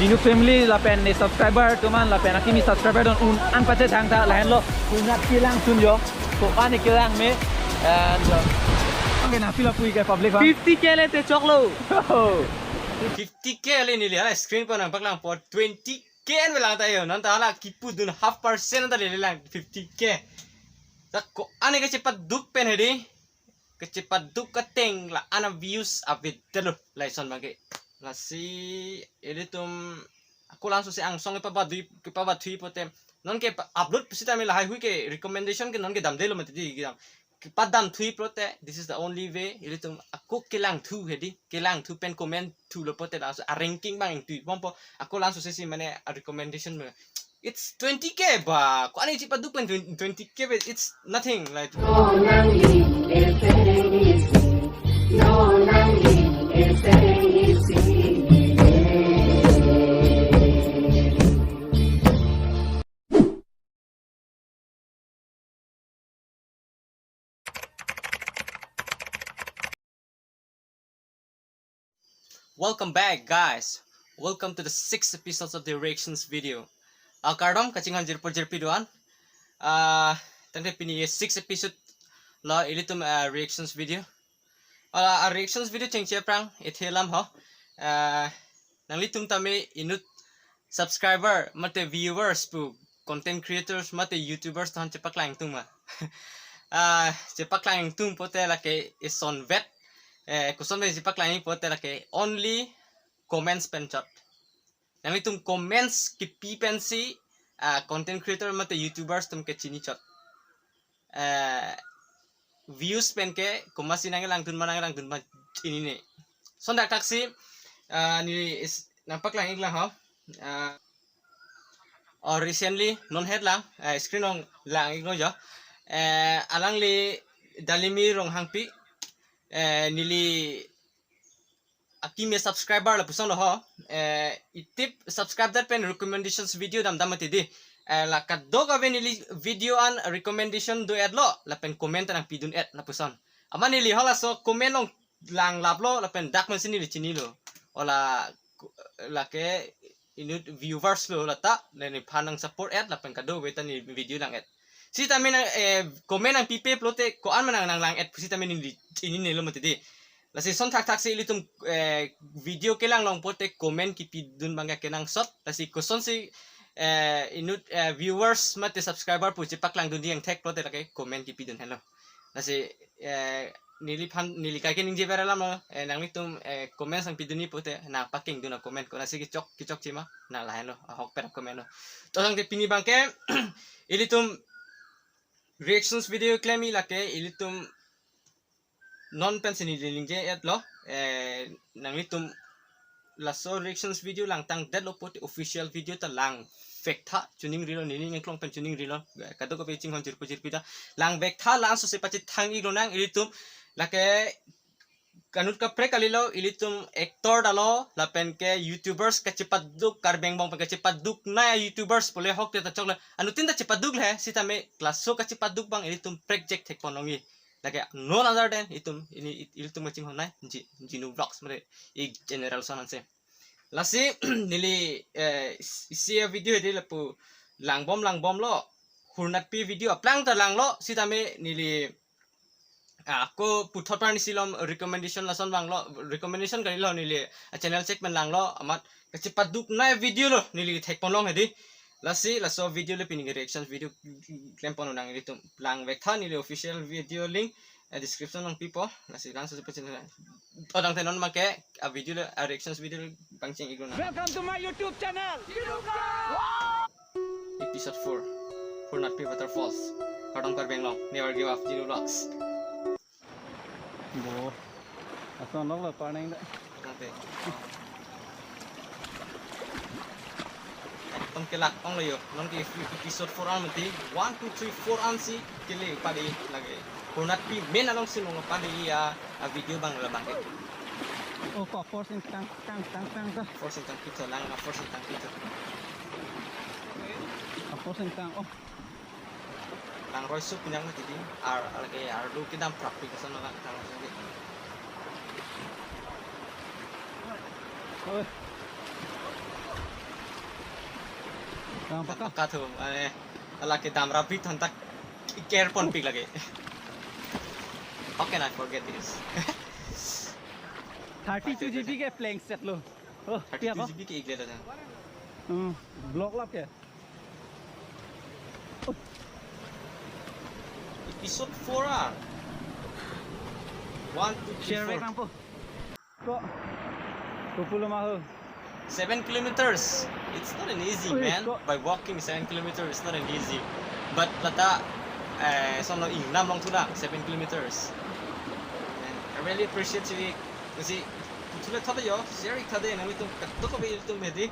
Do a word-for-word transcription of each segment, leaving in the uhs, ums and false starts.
Jinu family lapen ne subscriber atum an lapen akimi subscriber don un an pachethang ta lahenlo. Hurnat kelang chun jo. Ko-an ne kelang me. And, uh, okay, na feel up ke public, ha? Fifty K le te choklo. Fifty K le neli hala screen pen nangpaklangpo twenty K an velang ta yo. Non ta hala kipudun half percent ta le lang fifty K. Ta ko-an ne kachepaduk pen hedi. Kachepaduk ateng la-an a views avedetlo lason abangke. Lasi ilitum ako langsung si angsong kepabathui, kepabathui pulote non ke pa-, upload pusitame lahai hui ke recommendation ke non ke damdetlo mati di kedam. Kepadamthui pulote, this is the only way. Ilitum ako kelangthu hedi, kelangthu pen comment thulo pulote langsung a ranking abang ingtui bompo. Ako langsung si mane a recommendation me. It's twenty K ba. Ko-an ne chepaduk pen twenty K ba. It's nothing like. Welcome back, guys. Welcome to the sixth episodes of the reactions video. Ah, kardom kachinghon jirpo jirpi do-an. Ah, tangte pini ye sixth episode lo ilitum, ah, reactions video. Ala, ah, reactions video chengche aphrang ethe alam ho. Ah, nanglitum tame inut subscriber mate viewers pu content creators mate YouTubers atum chepaklang tung ma. Ah, chepaklang tung pulote lake isonvet. Eh, koson pen chepaklang pulote lake only comments pen chot. Nanglitum comments kipi pensi, ah, content creator mate YouTubers atum ke chini chot. Eh, views pen ke komatsi nanglangdun ma nanglangdun ma chinine. Lason thakthaksi, ah, ne is, nangpaklang-iklang ho. Ah, or recently non het lang, eh, screen along lang-iklo jo. Eh, alangli Dalimi Ronghangpi, eh, neli akimi subscriber lapuson lo ho. Eh, itip subscribe det pen recommendations video damdam mati di. Eh, la kadokave neli video an recommendation do-etlo lapen comment nangpidun-et lapuson. Amat neli halaso comment along langlaplo lapen dak pensi neli chinilo. Ola ku-, lake inut viewers lo lata, ne nephan nangsupport-et lapen kadokave ta ne video lang-et. Sitame nang, eh, comment nangpipe pulote ko-an ma nang nanglang-et pusitame neli chininelo mati di. Lasi lason thakthaksi ilitum, eh, video kelang long pulote comment kipidun abangke kenangsot. Lasi kosonsi, eh, inut, eh, viewers mate subscriber pu chepaklangdun di angthek pulote lake comment kipidun henlo. Lasi, eh, neliphan, neli kaike ningje ber alam lo, eh, nanglitum, eh, comments nangpidunji pulote nangpakengdun a-comment ko, lasi kechok, kechokche ma nang lahenlo, ahokpet a-comment lo. To tangte pini abangke ilitum reactions video klemji lake ilitum non pensi neli ningje-etlo, eh, nanglitum laso reactions video langtangdetlo pulote official video ta langvektha, choningrilo, neli ning ingklong pen choningrilo, eh, kadokave chinghon jirpo jirpi ta langvektha, la-an sose pachethang-iklonang ilitum, lake kanut kaprek kalilo, ilitum actor ta lo lapen ke YouTubers kachepaduk, Karbi angbong pen kachepaduknei YouTubers pule ahokpet ta choklo, anuttin ta chepaduklo he, sitame laso kachepaduk abang ilitum prekjak thekponlongji. Lake none other than itum, ili, ilitum kachinghonnei, Ji-, Jinu Vlogs mare, ik general ason ansi. Lasi neli, eh, is-, isi a-video hedi lapu langbom langbomlo, Hurnatpi video aplang ta langlo, sitame neli, ah, ako puthot parni silom recommendation lason vanglo, recommendation kalilo, neli a-channel check pen langlo, amat kachepaduknei video lo, neli thekponlong hedi. Lasi laso video le pini ke reactions video klempon unang, ilitum langvektha, neli official video link, eh, description along pipo. Lasi langsung se pachethang. To tangte non abangke a-video le, a-reactions video le pangcheng-iklonang. Welcome to my YouTube channel. Episode four, Hurnatpi Waterfalls. Kardom Karbi Anglong, never give up, Jinu Vlogs. Bo. Ason lok lo parneng da. Tangte. Ekdom kelak onglo yo. Non ke episode four an mati. One, two, three, four ansi kele padi lake. Hurnatpi main alongsi nung padi ya, a-video abang labang ke. Oh, ko force ingtang, tang, tang, tang, tang. Force ingtang pito lang, force ingtang pito. Ko force ingtang, oh. Langroi sup pinang mati di, ar, ar ke, arlo kedam prapik ason lang, tang, tang, tang. Oi. Yang paka. Paka thu, mane, ala kedam rapid thon ta care ponpik lagi. How can I forget this? Thirty-two G B ke blank set lo. Oh, thirty-two G B ke igle ta. Hmm, block lap ke. Episode four ah. One, two, three, share four. Ko. Kupulo maho. Seven kilometers. It's not an easy, ui, man. Ko. By walking seven kilometers, it's not an easy. But lata, eh, sono ingnam long thula seven kilometers. And I really appreciate you. Kasi, thule thade yo, share ik thade, nanglitum kadokave ilitum hedi.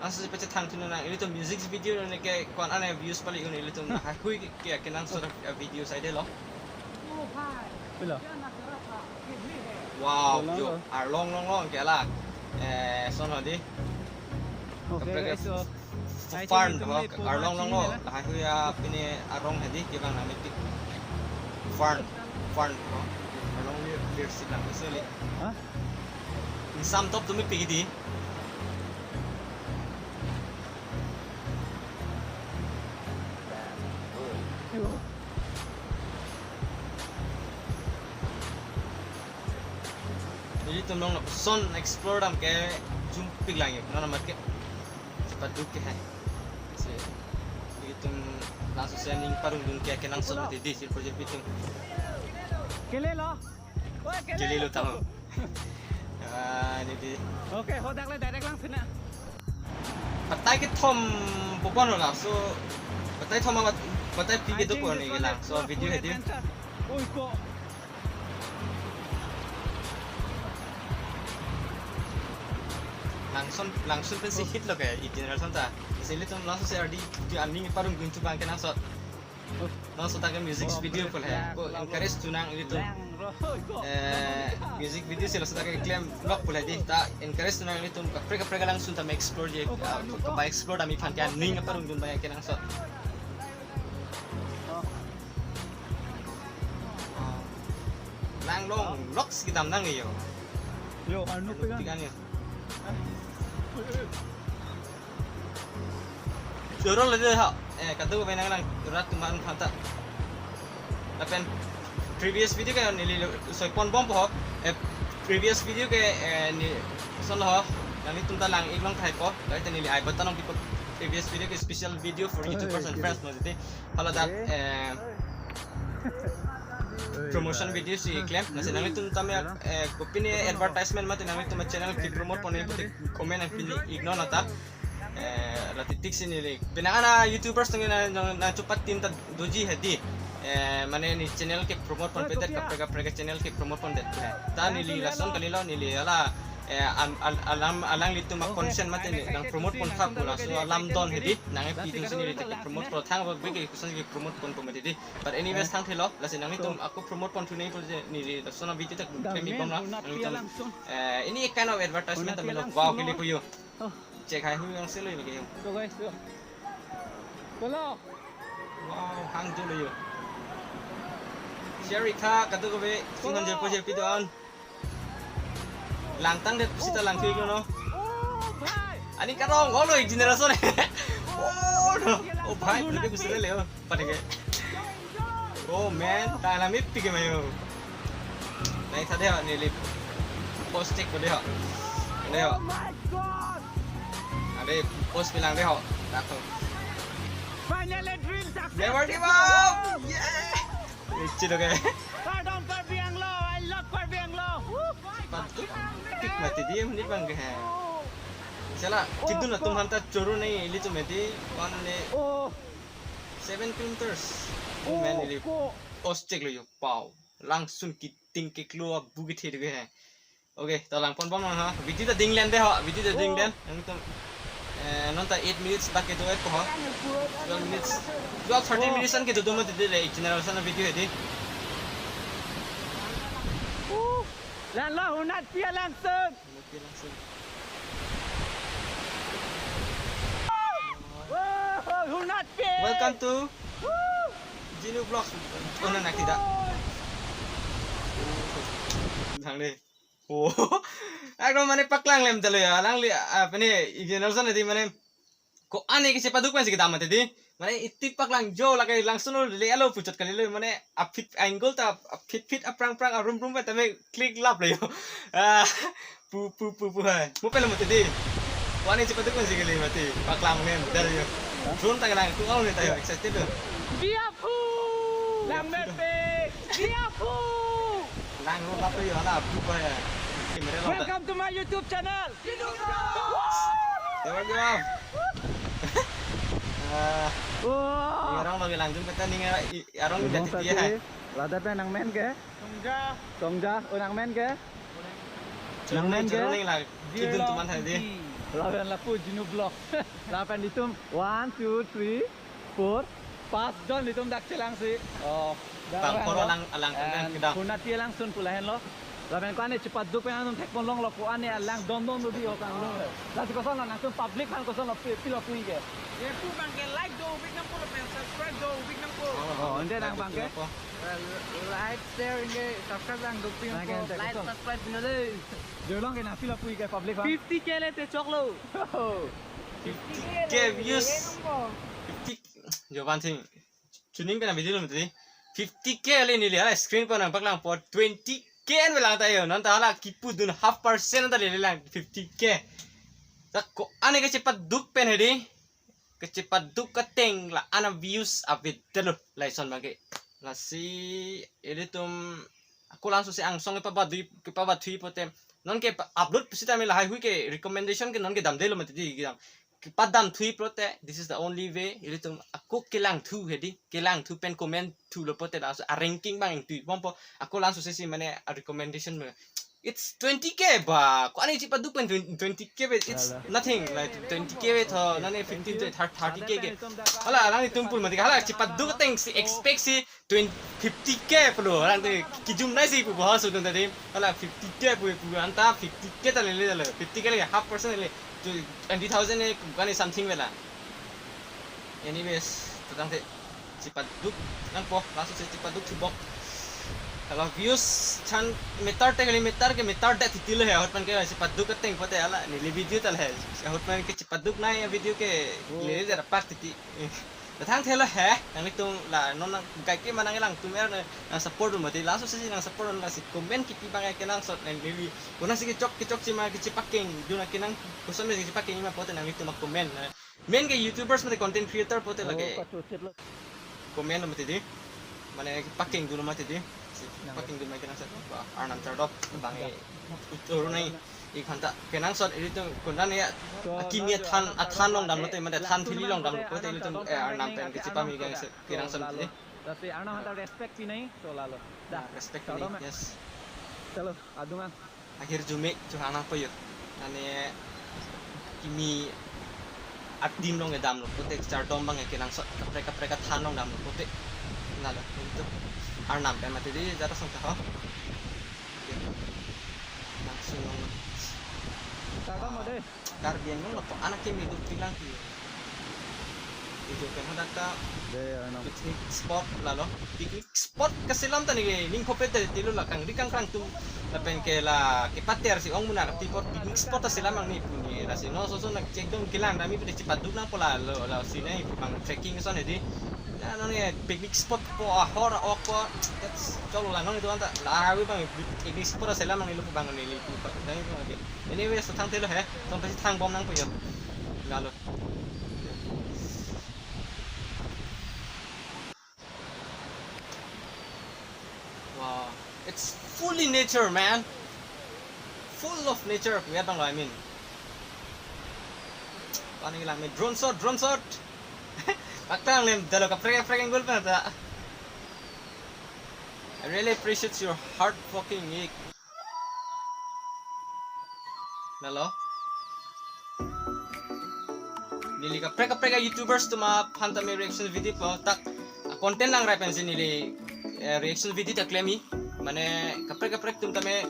Ansi pachethang thu nang, ilitum music video neke ko-an ana views pali un ilitum haihui ke kenangsot a video side lo. Pilo. Wow, yo, arlong long long ke la. Eh, son hodi. Okay, kaprek guys, so, I think farm itum ho, le po arlong long lo, machine la. Lahai hui a pine arong hedi, kevang nang mepik. Farm, farm ho. Arlong lir, lir si lang, so le. Hah? Ingsam top tu mepik di. Ilitum long lapuson explore dam ke jumpik lang yuk, non amat ke. Cepat duk ke hai. Si, ilitum langsung sening parung dun ke kenangsot mati di, sirpo jirpi tum. Kele lo. Oi, kele lo. Kele lo tamo. Ah, ini di. Okay, hadak le direct lang sina. Batai kethom popon lo lang, so batai thom a bat-, batai pi kedo pon ni lang, so video hedi. Oi, ko. Langsun, langsun pensi hit lo ke, i general son ta. Sili tum langsun si ardi, tu aning parung gunchu bang kenangsot. Laso ta ke music video pule. Ko encourage thu nang ilitum. Eh, music video si laso ta ke klem vlog pule di. Ta encourage thu nang ilitum kaprek kaprek langsun ta me explore je. Ah, kaba explore ta mi phan ke aning parung dun bang kenangsot. Lang long, lok si kedam nang yo. Yo, anu pegang. Pegang yo. Jorol le ha, eh, kadokave nang lang rat tuman phanta. Lapen previous video ke neli soi pon bom po, eh, previous video ke, eh, ni son ho, nanglitum ta lang ik long thai po, lapen neli ai button ong pipo previous video ke special video for YouTubers and friends mo titi. Hala dak, eh, promotion video si klem. Lasi nanglitum tame, eh, kopine advertisement mate nanglitum channel ke promote pon pute comment nangpini ik non ata. Eh, la titik si neli. Penang ana YouTubers tong na, na, na chupat tin ta doji hedi. Eh, mane ne channel ke promote ponpedet, kaprek kaprek channel ke promote pondet. Ta neli lason kali lo, neli hala, eh, am-, al-, alam, alanglitum a content mate ne nang promote pon thap laso alam don hedi. Nang pi dun si neli te promote pon thang ba big ke kuson ke promote ponpo mati di. But anyways, thang thelo, lasi nanglitum ako promote pon thu nangpo je neli lason a video ta kemi bom la. Nanglitum, eh, any kind of advertisement ta melo. Wow, kele ko yo. Check hai hui ang selo lagi yo. So guys, yo. Kolo. Wow, hang jo lo yo. Share ik tha, kadokave, singhon je po je pi do-an. Langtang det sita lang thu ik lo no. Oh, bhai. Ani karong, oh lo, generation. Oh, no. Oh, bhai, berarti bisa le, oh. Pada ke. Oh, man, ta la mi pi ke mayo. Nai tha de ho, neli post check ko de ho. De ho. Oh my God. Ade, post bilang de ho. Dak ho. Finally, dream success. Never give up. Yeah. Lucu dong, eh. Pardon Karbi Anglong, I love Karbi Anglong. Woo! Patut pik mati dia menit bang ke, eh. Sela, kidun atum hanta choro nai ilitum edi, one ne Oh. seven kilometers. Oh, man, Oh, ili ko. Os check lo yo, pau. Langsung kiting ke keluar bukit he dege, eh. Okay, ta lang pon bom ha. Video ta ding len de ho, video ta ding len. Oh. Nangtum, eh, non ta eight minutes bak ke do et ko ho. Twelve minutes. Twelve, thirteen Oh. minutes an ke do do ma de de le, general sana video he di. Uh, lan la hunat pia langsung. Hunat pia langsung. Wow, hunat pia. Welcome to Woo. Jinu Vlogs. Oh, na, na, kita. Thang de. Oh. Ekdom mane paklang lem talo ya. Alangli, ah, apa ni, generation di mane. Ko-an ke chepaduk pensi kedam mati di. Mane iti paklang jo lake langsun le alo puchot kali lo, mane aphi angle ta aphi aphi aphrang aphrang arum rum ta me click lap le yo. Ah, pu pu pu pu hai. Mo pelo mati di. Ko-an ke chepaduk pensi kali mati. Paklang nem dar yo. Drone ta lang tu au ne ta yo excited lo. Biapu! Lang mepek! Biapu! Lang ro lap yo hala pu pa ya. Camera lo ta. Welcome to my YouTube channel. Tewak jawab. Ah, Wah. Arong lagi langdun kata ning arong Bong jadi dia sati, hai. Ladak pen nangmen ke? Songja. Songja, oh nangmen ke? Nangmen ke? Ning lah. Kidun tuman hai di. Lapen lapu Jinu Vlog. Lapen itum one, two, three, four, pas jon itum dak chelangsi. Oh. Bang poro lang alang kan kedam. Kunati langsun pu lahenlo. Lapen ko-an ke chepaduk pen nangtum thekpon longlo, ko-an ke alang don don do di ho kang long. Lasi kosonlo nangtum public aphan kosonlo pi-, pilo pu ke. Ye pu bang ke like do pik nangpo lapen subscribe do pik nangpo. Oh, ante nang bang ke? Like, share, nge subscribe lang do pik nangpo. Nang ke ante kosong. Like, subscribe pin lo de. Jolong ke nang pilo pu ke public aphan. Fifty K le te choklo. Fifty K views. Fifty, jo ban sing. Chuning pen video lo mati. Fifty K le neli hala screen pen nangpaklangpo twenty K an velang ta yo. Non ta hala kipudun half percent ta le lang fifty K. Ta ko-an ke chepaduk pen hedi. Ke chepaduk ateng la-an a views avedetlo lason bang ke. Lasi ilitum ako langso si angsong kepabathui, kepabathui pote. Non ke pa-, upload pusita me lahai hui ke recommendation ke non ke damdetlo mati di kedam. Kepadamthui pote, this is the only way. Ilitum ako kelangthu hedi, kelangthu pen comment thulo pote langso a ranking bang ingtui bompo. Ako langso si mane a recommendation me. It's twenty K ba. Ko-an ke chepaduk pen twenty K ba. It's nothing like twenty K ba tho. Nane fifteen to thirty K ke. Hala, alang itum pul mati. Hala, chepaduk ateng si expect si twenty, fifty K pulo. Alang te kijum nai si pu bahas udah tadi. Hala, fifty K pu, pu anta fifty K ta lele lele. Fifty K le half percent le. Twenty thousand ne bukan something bela. Anyways, tentang te chepaduk nangpo, langso si chepaduk thubok. Kalau views chan meter te kali meter ke meter det titi lo he, ahut pen ke chepaduk ateng pote hala neli video ta le he. Ahut pen ke chepaduk nai video ke le der pak titi. Datang thelo he, nanglitum la non nang gai ke manang langtum er nang support mati, langso si nang support lasi comment kipi bang ke nang sot neli. Konasi kechok kechok chima kechepakeng dun ke nang koson me kechepakeng ma pote nanglitum comment. Main ke YouTubers mate content creator pote lake. Oh, kachochet lo. Comment lo mati di. Mane pakeng dun mati di. Pakeng dun mati nang sat ba arnam chardop bang e. Utur nai ik hanta kenangsot ilitum kundan ya. So, akimi athan, athan long damlote mate than thili long damlote ilitum, eh, arnam pen kechepame ke kenangsot mati di. Tapi arnam hanta respect pinai, so lalo. Dah. Respect pinai, yes. Chalo, adungan. Ahirjume chuhang nangpo yo. Nane kimi adim long kedamlo pote, chardom bang kenangsot kaprek kaprek athan long damlo pote. Lalo itu arnam pen mati di jata song taho. Langsung long. Chardom ade. Karbi Anglong lo ko-an akimi duk pilang ki. Video pen hadak ta de, ano, picnic spot lalo. Picnic spot kaselam ta neke ning khopet ta tilo la kangri kangkrang atum. Lapen ke la kepater si ong munar ti pot picnic spot ta selam ang ni puni lasi non soso nang check dong kelang dami pede chepaduk nangpo lalo lasi nai bang trekking son hedi. Ya non ye picnic spot po ahor ok po. That's cholo la non itu anta la hawi bang picnic spot ta selam ang ni lo bang ni lipu pa. Dai bang ke. Anyway, so thang thelo he. Tong pasi thang bom nangpo yo. Lalo. Wow, it's fully nature, man. Full of nature. Kuya bang lo, I mean. Paning lang me drone shot, drone shot. Paktang lem dalo kaprek kaprek angle pa ta. I really appreciate your hard fucking work. Lalo. Neli kaprek kaprek a YouTubers atum aphan tame reaction video po tak, ah, content langrai pensi neli, eh, reaction video ta klem-i. Mane kaprek kaprek atum tame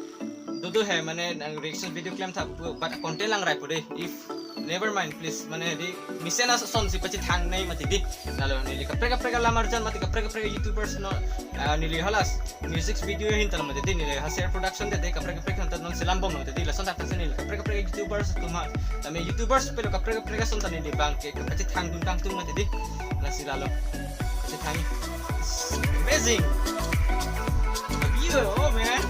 dodo he mane nang reaction video klem tha pu, but content langrai po de. If Never mind, please. Mane di mesen asonsi pachethang nai mati di. Lalo neli kaprek kaprek alam arjan mati, kaprek kaprek YouTubers non, ah, neli hala music video ahin talo mati di, neli Haser Production de, de kaprek kaprek ahin ta nonsi lambom mati di. Lason tangte neli kaprek kaprek YouTubers atum ha. Tame YouTubers pulo kaprek kaprek ason ta neli abang ke pachethangdun kangtung mati di. Lasi lalo pachethang. It's amazing. The view, oh man.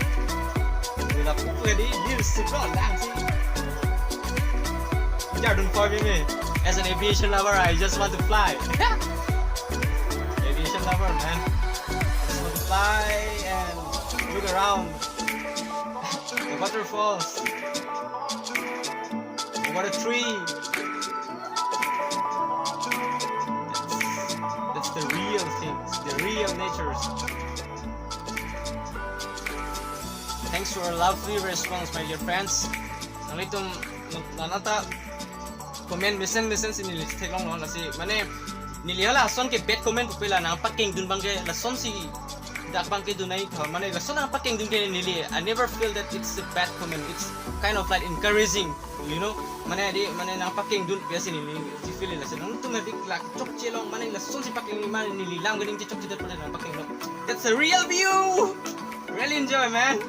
Wala pu pwede view si bro lang si. Jardun for me, me. As an aviation lover, I just want to fly. Aviation lover, man. I just want to fly and look around. The waterfalls. Over a tree. That's, that's the real things, the real natures. Thanks for a lovely response, my dear friends. Nanglitum nanata comment mesen mesen si neli theklonglo, lasi mane neli hala ason ke bad comment pu pela nangpakengdun abang ke lasonsi dak abang ke dun nai tho, mane lason nangpakengdun ke neli, I never feel that it's a bad comment. It's kind of like encouraging, you know. Mane di, mane nangpakengdun biasa neli si feel lasi nangtum hadik lak chokche long, mane lasonsi pakeng mane neli lam kaningje chokche det pala nangpakengdun. That's a real view. Really enjoy, man.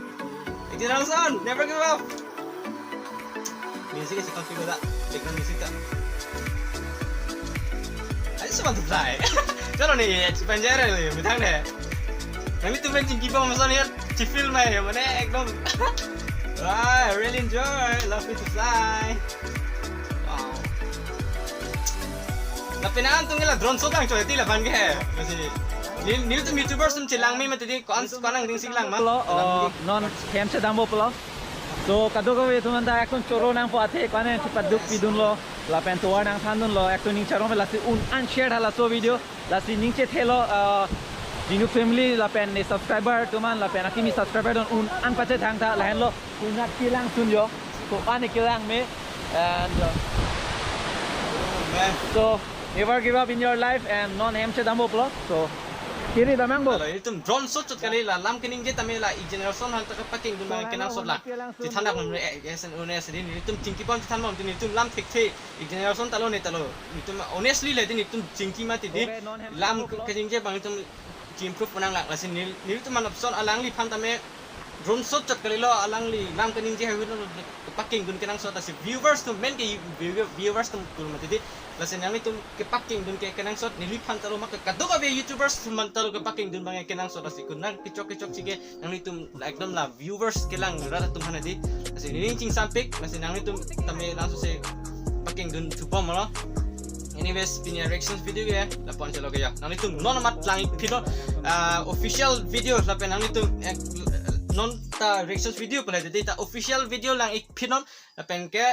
Iti Rongson, never give up. Music is a comfy goda. Background music ta. I just want to fly. Chalo ni, expenditure le, mitang de. Nanglitum pen chingkibom ason ya, chifil mai, mane ekdom. Wow, I really enjoy. Love me to fly. Wow. Lapen an tung la drone shot lang choi ti laban ke. Masi. Neli, nelitum YouTubers atum chelang me mati di, ko-an, ko-an angdeng si lang ma. Pulo, oh, non hem chedampo pulo. So, kadokave atum anta ekdom choro nangpo athe, ko-an chipaduk pidunlo, lapen tovar nangthandunlo, ekdom ning charong pe lasi un-an share halaso video, lasi ning chethelo, ah, Jinu family, lapen ne subscriber atum an, lapen akimi subscriber don un-an pachethang tha, lahenlo, kunak kelang sun yo, ko-an kelang me, and, uh, Oh, man. So, never give up in your life and non hem chedampo pulo. So, kiri damnang bo. Alo, itum drone shot chot kali la lam kaningje tame la ik generation han ta pakengdun abang kenangsot la. Ti thandak non eh, yes, and honest din itum chingkibom ti thanbom tin itum lam thekthe. Ik generation talo ne talo. Itum honestly le din itum chingki mati di. Lam kaningje abang itum improve nang lak lasi neli, nelitum manapson alangliphan tame drone shot chot kalilo, alangli lam kaningje haihui lo, pakengdun kenangsot, lasi viewers atum men ke view-, viewers atum kul mati di, lasi nanglitum kepakengdun ke kenangsot neliphan talo ma ke kadokave YouTubers atum aphan talo kepakengdun abang kenangsot, lasi kunak kechok kechok si ke nanglitum la ekdom la viewers kelang rat atum aphan di, lasi neli ning chingsampik, lasi nanglitum tame langsung si pakengdun thubom lo. Anyways, pini reactions video ke lapu-an chalo ke ya. Nanglitum non amat lang ik phi non, ah, official video lapen nanglitum, eh, non ta reactions video pala jadi ta official video lang ik phi non lapen ke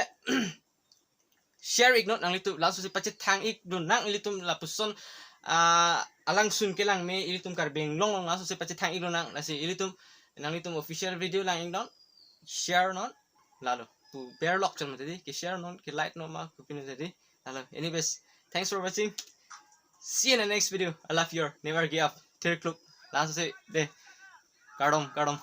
share ik non, nanglitum langsung si pachethang ik dun nang ilitum lapuson, ah, alangsun kelang me ilitum Karbi Anglong along langsung si pachethang ik dun nang, lasi ilitum nanglitum official video lang ik non, share non, lalo pu berlok chon mati di, ke share non, ke like non ma, kopine tadi. Hello. Anyways, thanks for watching. See you in the next video. I love you. Never give up. Thir kluk. Laso si de. Kardom, kardom.